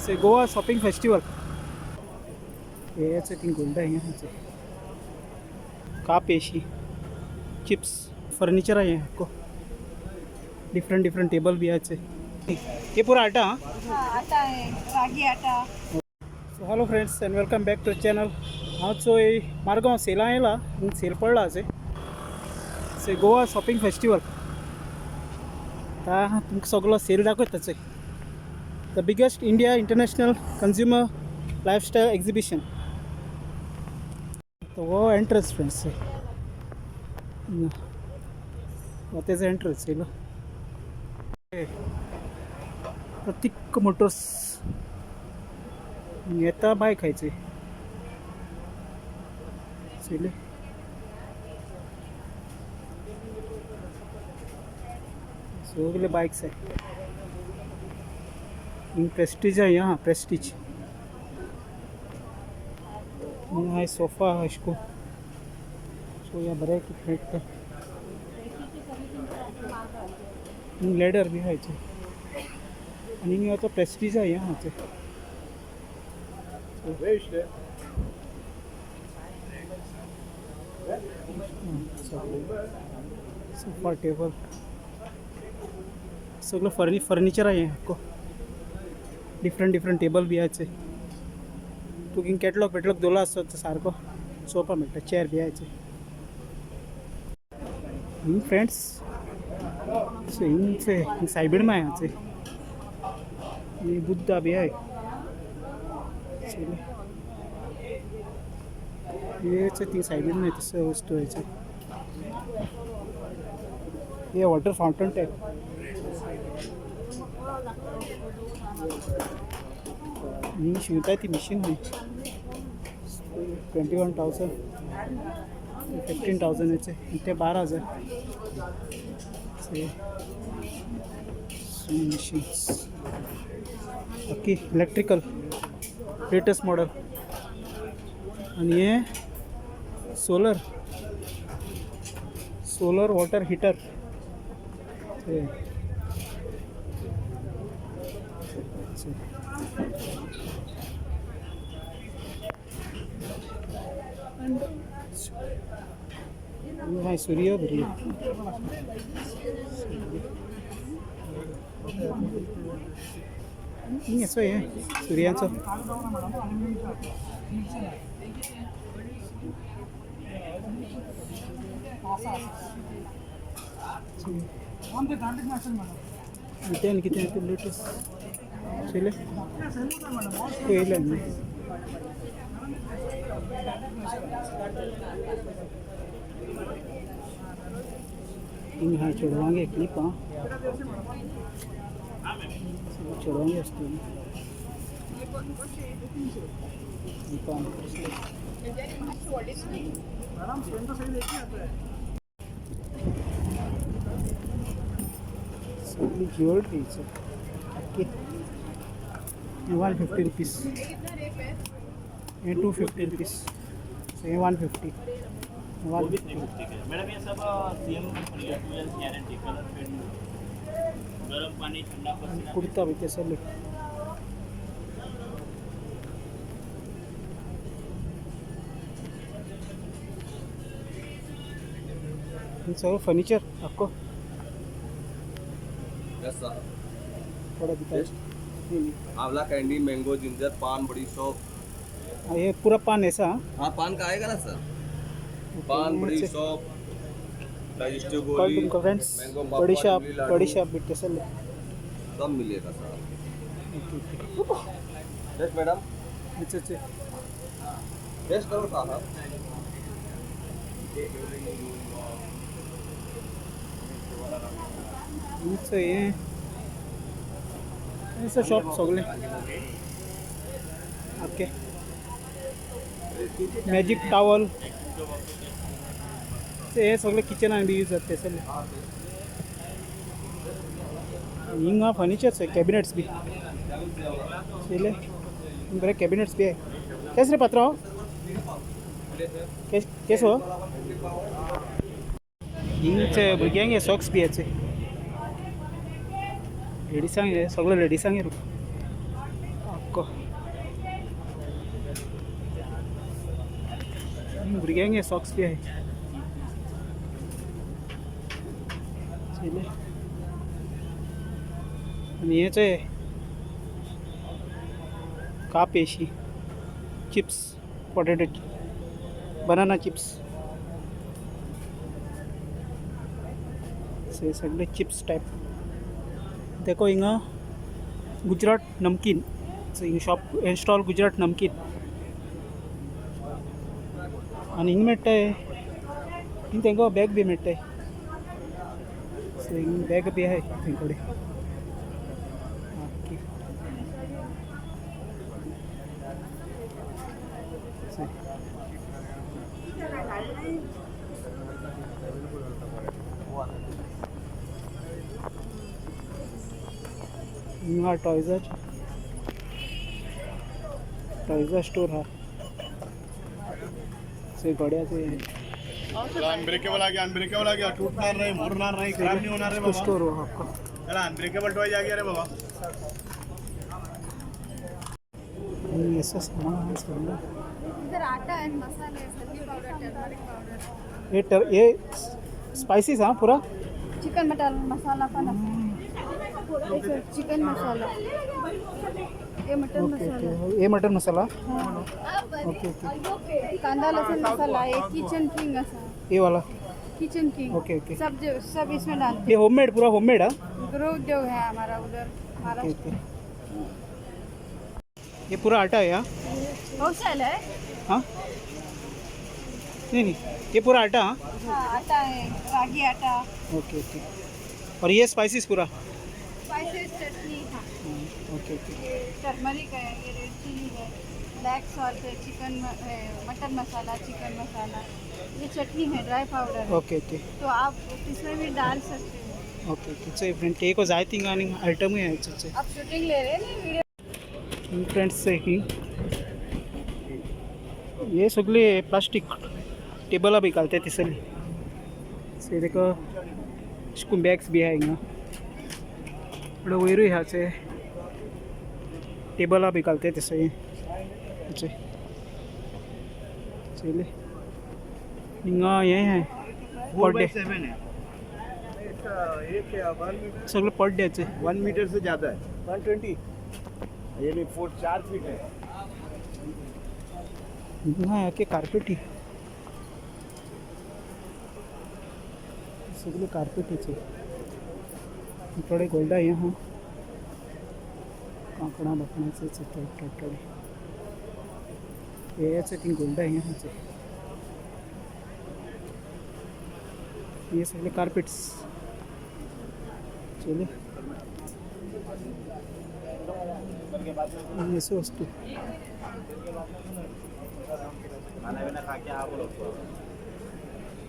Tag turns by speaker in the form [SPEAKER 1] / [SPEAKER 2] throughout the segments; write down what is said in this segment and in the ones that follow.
[SPEAKER 1] It's Goa shopping festival. हेच thing gold आहे. काप एशी चिप्स फर्नीचर आहे आपको. डिफरेंट डिफरेंट टेबल भी आहे. ये पूरा आटा.
[SPEAKER 2] हाँ, आटा है, रागी आटा.
[SPEAKER 1] So hello friends and welcome back to channel. हांव चोय मारगांव सेला येयला. सेल पडला असे से गोवा शॉपिंग फेस्टिवल. आतां तुमकां सगलो सेल दाखयता चोय. The biggest India international consumer lifestyle exhibition. हो एंट्रन्स फ्रेंड्स, हो तेजो एंट्रन्स येयलो. प्रतीक मोटर्स येता. बाय खायचे चोयले. सगळे बायक्स आहे. प्रेस्टीज आहे. हां, प्रेस्टीज. मग हाय सोफा अशको. सो या बरें कितें मेळटा. लेडर बी आहाय. आनी हिंगा तो प्रेस्टीज आहे. हां, सोफा टेबल सगळं फर्निचर आहे आपको. डिफरंट डिफरंट टेबल बी आहे. तुका कॅटलॉग पेटलॉग दोला आसतो सारको सोफा मेळटा. चेअर बी आहे फ्रेंड्स. सो हिंग सायबीण माय आहे आणि बुद्धा बी आहे. हेच ती सायबीण माय तसं वस्तू आहे. हे वॉटर फाउंटन टाईप. ही शिवता ती मशीन आहे. 21,000, 15,000 याचे. ते 12,000 machines. Okay, electrical latest model. आणि हे सोलर सोलर वॉटर हीटर. ते हाय सूर्य बरी. हिंग असो हे सुर्याचो. ते आनी कितें ते लेटस्ट चोयलें पळयलें न्ही. हिंग हाय चेडवांगे क्लिप. आं, चेडवांगे वस्तू क्लिपां. सगळी ज्वेलरीचं. ओके, 150 रुपीज हे, 250 रुपीज हे, 150, 150.
[SPEAKER 3] मैडम, ये सब सेम कंपनी का, 2 years guarantee, colour fade नहीं होगा। गर्म पानी, ठंडा पसीना.
[SPEAKER 1] कुर्ता बी तसले. हे सगळं फर्निचर आपको.
[SPEAKER 4] S sir.
[SPEAKER 1] थोड़ा दिखा. नहीं नहीं.
[SPEAKER 4] आंवला कैंडी, मैंगो जिंजर, पान बड़ी सौंफ.
[SPEAKER 1] हाँ, ये पूरा पान ऐसा, हाँ?
[SPEAKER 4] हाँ, पान का आएगा ना सर. पान बड़ी सौंफ, डाइजेस्टिव
[SPEAKER 1] कळलं
[SPEAKER 4] गोली,
[SPEAKER 1] तुमका फ्रेंड्स.
[SPEAKER 4] मैंगो पापड़,
[SPEAKER 1] बडीशाप.
[SPEAKER 4] इमली लाडू,
[SPEAKER 1] बडीशाप बी तसले.
[SPEAKER 4] सब मिलेगा sir.
[SPEAKER 1] Okay okay.
[SPEAKER 4] Test madam.
[SPEAKER 1] अच्छा अच्छा.
[SPEAKER 4] टेस्ट करो साहब.
[SPEAKER 1] तुमचं हे असं शॉप सगळे. ओके, मॅजिक टावल ते हे सगळे किचनान बी यूज जाता ते सगळे. हिंगा फर्निचर्स आहे, कॅबिनेट्स बी चोयले. बरे कॅबिनेट्स बी आहे. केस रे पात्रांव, केस केस हो. हिंगचे भुरग्यांक हे सॉक्स बी याचे. लेडिसांक हे सगळे लेडिसांक हे. आख्खो भुरग्यांक हे सॉक्स बी आहे. चोयले आनी हे चोय काप अशी चिप्स, पॉटेटो, बनाना चिप्स. हे सगळे चिप्स टायप. देखो हिंगा गुजरात नमकीन हिंगा शॉप स्टॉल गुजरात नमकीन. आनी हिंगा मेळटाय, हिंगा तेंका बॅग बी मेळटाय. सो हिंगा बॅग बी आहाय तेंचे कडेन. ओके. So, हिंगा टॉयजा स्टोर हा. सो घोड्याचे
[SPEAKER 5] अनब्रेकेबल आ गया, अनब्रेकेबल आ गया, टूटणार नाही, मोडणार नाही, खराब नाही होणार रे बाबा.
[SPEAKER 1] स्टोर हो आपका.
[SPEAKER 5] चला, अनब्रेकेबल टॉय आ गया रे बाबा.
[SPEAKER 1] आणि असं सामान आहे सगळं.
[SPEAKER 2] इधर आटा एंड मसाले, हल्दी पाउडर, टर्मरिक पाउडर.
[SPEAKER 1] हे टर हे स्पायसीस हा पुरा.
[SPEAKER 2] चिकन मटन मसाला पण असतो. चिकन मसाला, हे मटन
[SPEAKER 1] ओके.
[SPEAKER 2] मसाला.
[SPEAKER 1] ओके, हे मटन मसाला. Okay okay.
[SPEAKER 2] कांदा लहसुन मसाला, ये किचन किंग असा.
[SPEAKER 1] ये वाला?
[SPEAKER 2] Kitchen king.
[SPEAKER 1] Okay okay.
[SPEAKER 2] सब जो सब इसमें डालते
[SPEAKER 1] ये होममेड, पूरा होममेड हा.
[SPEAKER 2] हैं. गृह उद्योग है हमारा उधर
[SPEAKER 1] ओके.
[SPEAKER 2] महाराष्ट्र.
[SPEAKER 1] ओके, ये पूरा आटा है? हाँ.
[SPEAKER 2] होलसेल है.
[SPEAKER 1] हाँ, नहीं नहीं, ये पूरा आटा? हाँ.
[SPEAKER 2] हाँ, आटा है, रागी आटा.
[SPEAKER 1] ओके ओके, और ये स्पाइसेस पूरा?
[SPEAKER 2] स्पाइसेस, चटनी, हाँ.
[SPEAKER 1] Okay okay.
[SPEAKER 2] ये टर्मरिक है, ये रेड चिली है, ब्लैक सॉल्ट है, chicken mutton masala, chicken masala, ये चटनी है, ड्राई पाउडर है.
[SPEAKER 1] Okay okay.
[SPEAKER 2] तो आप इसमें भी डाल सकते हो.
[SPEAKER 1] Okay okay. चोय फ्रेंड, एक जाय थिंगा आनी आयटमूय आहा.
[SPEAKER 2] आप शूटिंग ले रहे हैं ना, वीडियो?
[SPEAKER 1] फ्रेंड्स, ही हे सगळे प्लास्टीक टेबलां बी घालतात दिसली. सो ताका अशें बॅग्स बी आहा हिंगा. थोडे वयरूय आहा, चोय, टेबलां बी घालतात तसं. चोय, चोयले, हिंगा हें आहा पड्डे.
[SPEAKER 5] 7 है इसका, एक है 1 मीटर.
[SPEAKER 1] सगळे पड्ड्याचे.
[SPEAKER 5] 1 मीटर से ज्यादा है. 120, ये नहीं, 4, 4 फीट है.
[SPEAKER 1] हिंगा आख्खे कार्पेटी, सगळे कार्पेटीचे. थोडे गोल्डा हे आहा, कांकणां बाकणाचे थोडे थोडे थोडे हेच ती गोल्डा हे आहा. हे सगळे कार्पेट्स. चले, आणि अशी वस्तू.
[SPEAKER 3] खाना बिना खा के आप लोग.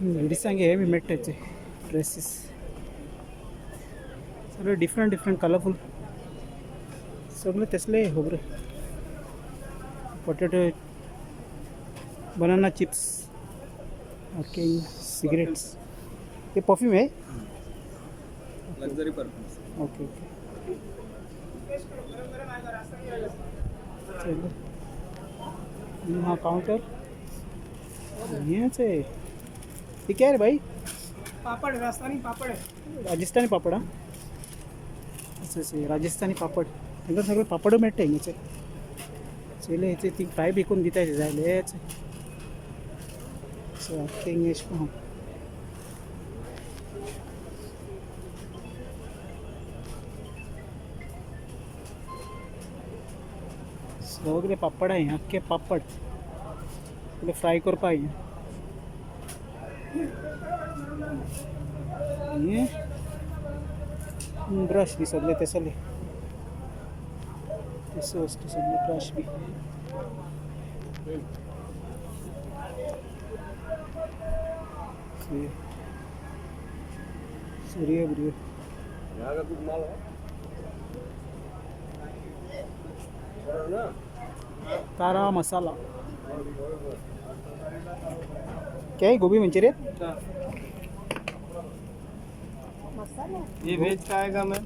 [SPEAKER 1] लेडिसांक हे बी मेळटाचे ड्रेसीस, सगळे डिफरंट डिफरंट कलरफूल, सगळे तसले खबर. Potato, banana chips, okay, cigarettes, हे परफ्यूम है.
[SPEAKER 4] Luxury perfume.
[SPEAKER 1] Okay okay. चलो, हाँ, काउंटर हेच आहे. हे क्या रे भाई?
[SPEAKER 6] पापड़, राजस्थानी पापड़ है.
[SPEAKER 1] राजस्थानी पापड. हा, अच्छा अच्छा, राजस्थानी पापड. तांकां सगळे पापडूय मेळटा हिंगाचे. चोयले, हेचे ती फ्राय बी करून दिता जायलेच. सो आख्खें हिंगा अशें करून आहा. सगळे पापड आहे, आख्खे पापड, सगळे फ्राय करपा हिंगा. हे ब्रश बी सगळे तसले, तसं वस्तू सगळे, ब्रश बी. सूर्य बिर्यो.
[SPEAKER 4] यहाँ का कुछ माल है ना?
[SPEAKER 1] तारा मसाला. क्या है, गोभी मंचूरियन?
[SPEAKER 6] ये वेज का आएगा मैम,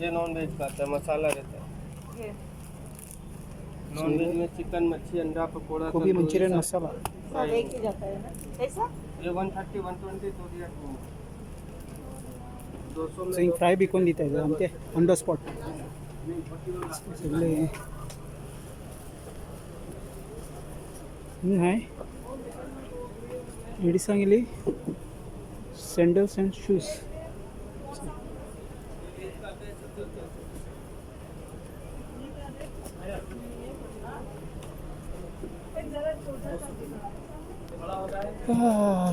[SPEAKER 6] ये नॉन वेज का आता है, मसाला रहता है.
[SPEAKER 7] नॉन वेज में चिकन मच्छी अंडा पकौड़ा
[SPEAKER 1] कोबी मंचुरियन मसाला.
[SPEAKER 2] सब एक ही जाता है ना कैसा?
[SPEAKER 7] ये 130 120 दो दिया 200 में.
[SPEAKER 1] सो हिंग फ्राय बी करून दिता आमचे ऑन the spot सगळे. हिंग हाय लेडिसांक गेली सँडल्स अँड शूज.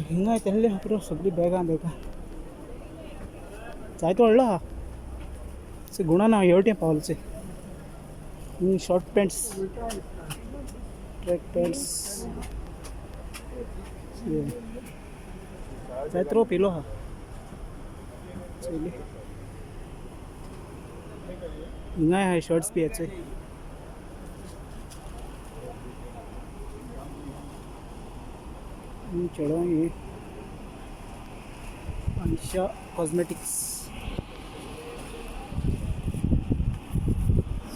[SPEAKER 1] हिंगा तेल्ले पुरो सगळी बॅगां बॅगां जायतो व्हडलो आहा. गुणा ना हेवटें पावलचे. शॉर्ट पॅन्ट्स, ट्रॅक पॅन्ट्स जायत रोप येयलो आहा. चोयली हिंगाय आहा शर्ट्स बी हाचे. चेडवां हे अंशा कॉस्मेटिक्स,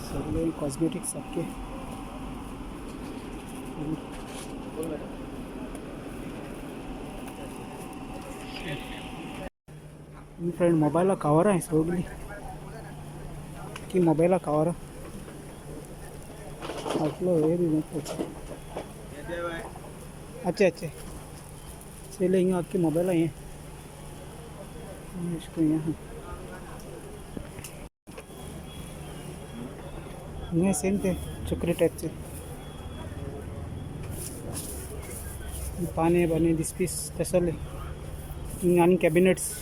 [SPEAKER 1] सगळे कॉस्मेटिक्स सारखे. फ्रेंड, मोबायला कवरां आहे सगळी की मोबायला कवरां फाटलो हे बी मेळटा. अच्छा अच्छा, चले हिंगा आख्खी मोबायल हे अशें करून आहा. हिंगा सेम ते चक्री टायपचे पाने बाने दिसपी तसले. हिंगा आनी कॅबिनेट्स.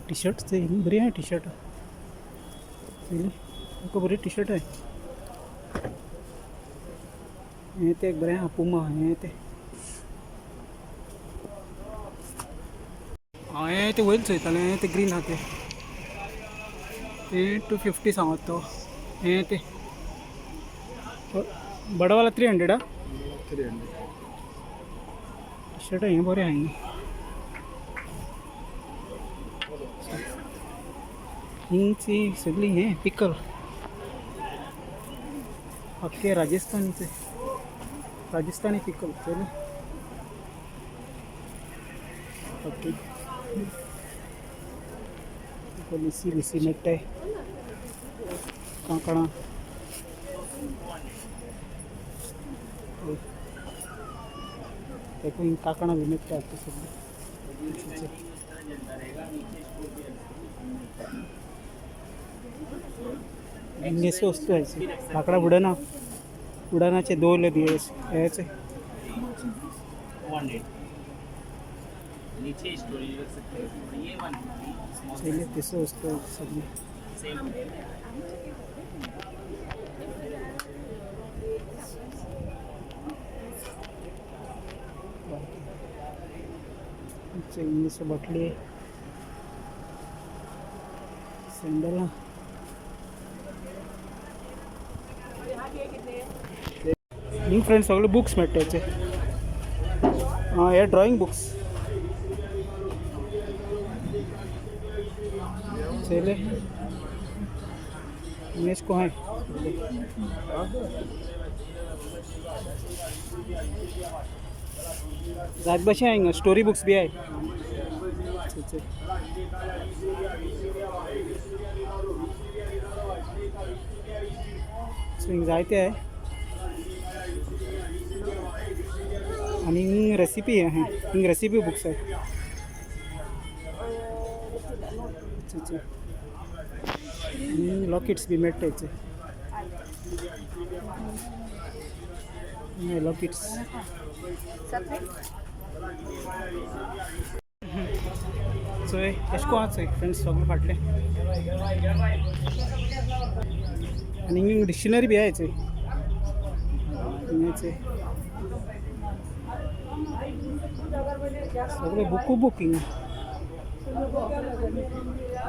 [SPEAKER 1] टी शर्ट ते हिंग बरी आहे टी शर्ट. तुका बरी टी शर्ट आहे. हे ते एक बरें आहा पुमा हे ते. हांवें ते वयर चोयतालें, ते ग्रीन आहा ते ते 250 सांगत तो. हे ते बडावाला 300 आ.
[SPEAKER 5] 300.
[SPEAKER 1] टी शर्ट हें बरें आहा हिंगा. हिंगची सगळी हें पिकल अख्खे राजस्थानीचे, राजस्थानी पिकल चले. ओके, लिसी लिसी मेळटाय, कांकणां. तेका हिंग कांकणां बी मेळटा सगळीं. हिंगेसो वस्तू आहे लाकडां बुडना, उडानाचे दोले बी हेचे.
[SPEAKER 3] 200. नीचे स्टोरेज रख सकते हैं और ये 150 स्मॉल.
[SPEAKER 1] चले तसो वस्तू आहे सगळी.
[SPEAKER 3] सेम.
[SPEAKER 1] इंग्लिश बाटली, सँडल. न्यू फ्रेंड सगळे बुक्स मेळटाचे. हे ड्रॉइंग बुक्स चले इंग्लिश को है. जात बशें आहे हिंगा, स्टोरी बुक्स बी आहे. अच्छा. सो हिंग जायते आहे आनी हिंग रेसिपी आहे, हिंग रेसिपी बुक्स आहे. अच्छा, आनी लॉकेट्स बी मेळटा हेचे, लॉकेट्स. चोय एशें कोन्न आहा चोय फ्रेंड्स सगळें फाटलें. आनी हिंग डिक्शनरी बी आहा चोय हिंगा चोय. सगळे बुकू बुक हिंगा.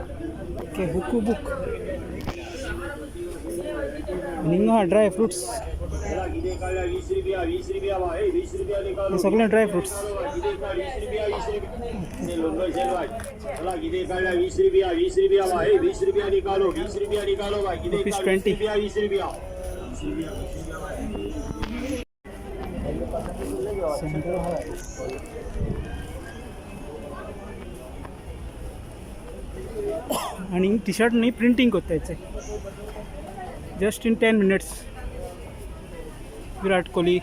[SPEAKER 1] ओके, हुकू बुक. आनी हिंगा ड्राय फ्रुट्स, हे सगळे ड्राय फ्रुट्स. ₹20. आणि टी शर्ट न्ही प्रिंटींग कोत्ताय, just in 10 minutes. Virat Kohli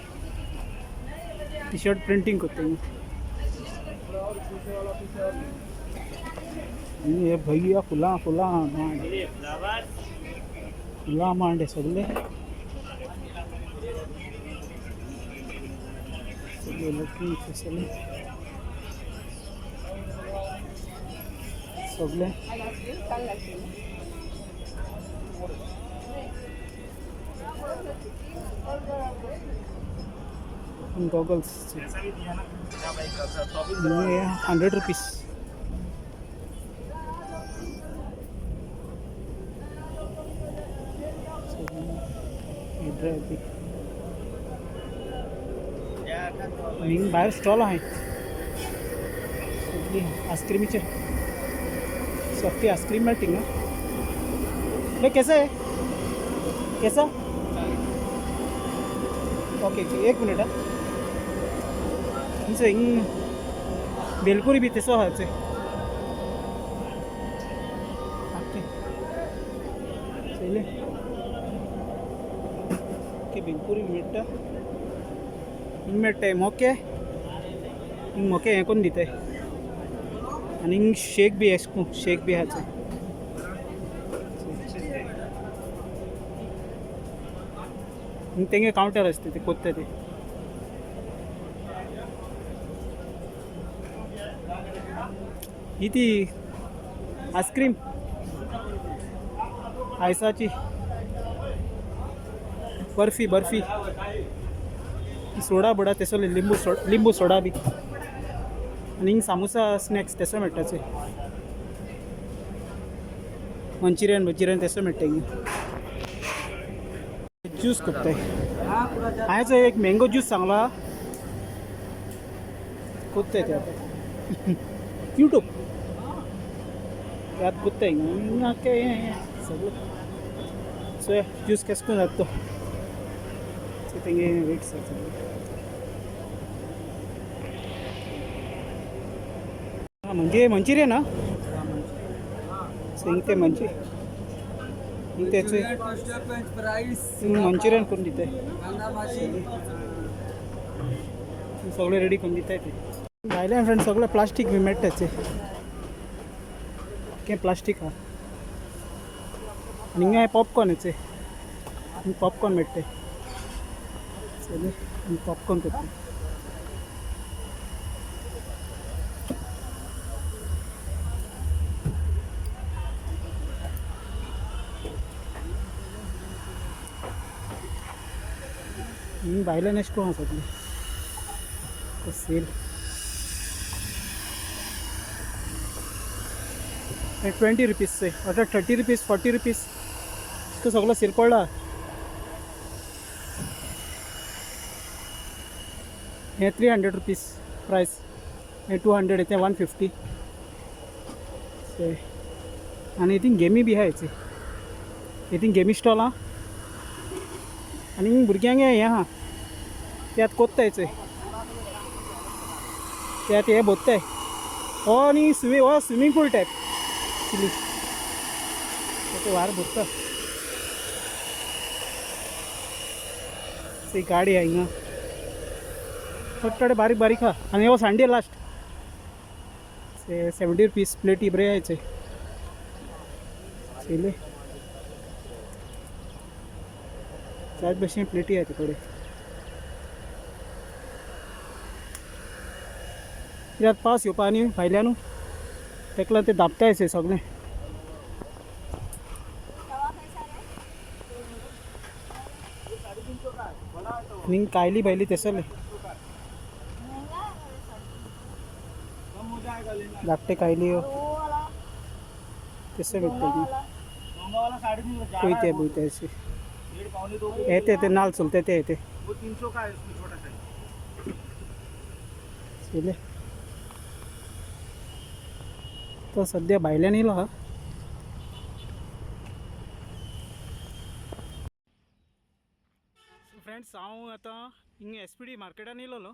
[SPEAKER 1] T shirt printing कोत्ताय. हे भैया फुलां फुलां मांड, फुलां मांड हे सगळे सगळे इलेक्ट्रॉनिक्स सगळे सगळे. गॉगल्स ₹100. आणि भायर स्टॉल आहे सगळी आईस्क्रीमीचे. सॉफ्टी आईस्क्रीम मेळटा ना. हे कैसा आहे? कैसा? ओके ओके, एक मिनिट. हा, तुमचं हिंग भेलपुरी बी तसो आहा. ओके, चले. ओके, भेलपुरी मेळटा हिंग, मेळटा मोके हिंग, मोके हें करून दिताय. आनी हिंग शेक बी, एस्कू शेक बी आहा. हिंग तेंगे कावंटर आसता, ते कोत्ता ते. ही ती आयस्क्रीम आयसाची, बर्फी बर्फी, सोडा बिडा तेसो, लिंबू सोडा, लिंबू सोडा बी. आनी हिंग सामोसा स्नॅक्स तेसो मेळटाचे, मंचुरियन मंचुरियन तेसो मेळटा. हिंग ज्यूस कोत्ताय. हांवें एक मँगो ज्यूस सांगला, कोत्ताय ते आतां यूट्यूब याद कोत्ताय. सगळं सो ज्यूस केस करून जाता तो तेंगे रेट्स आसा. म्हणजे मंचुरियन. हा, हिंग ते मंचु हिंग त्याचे मंचुरियन करून दिताय, सगळे रेडी करून दिताय ते. भायल्यान फ्रेंड सगळें प्लास्टीक बी मेळटाचे. के प्लास्टीक आहा. आनी हिंगा पॉपकॉर्नाचे, पॉपकॉर्न मेळटाय. चले, पॉपकॉर्न करता. भायल्यान एश कोण आसा सगळें सेल. ₹20 से आतां ₹30, ₹40 तो सगळो सेल पडला. हे ₹300 प्रायस, हे 200, ते 150. आनी हितींग गेमी बी आहा. हितींग गेमी स्टॉल आहा आनी भुरग्यांक हें आहा, ते आतां कोत्ताय चोय, ते आतां हे भोत्ताय. हो न्ही स्विमींग, हो स्विमींग पूल टायप एक्चुली. ते वार भोत्ता. ती गाडी आहा हिंगा, थोडे बारीक बारीक आहा. आनी हो सांडे लास्ट ₹70 प्लेटी बरे आहाय. चोयले, त्याच भशेन प्लेटी आहा ते कडेन. कित्याक पावस येवपा आनी भायल्यान तेका लागून ते धांपताय सगळें. आनी कायली भायली तेसले धाकटे कायली. तशें मेळटा. पळय ते अशे येते ते नाल चलते ते येते.
[SPEAKER 6] वो 300 का है उसमें छोटा साइज.
[SPEAKER 1] चोयले तो सद्या भायल्यान येयलो हा. फ्रेंड्स, हांव आतां हिंगा एस पी डी मार्केटान येयलेलो.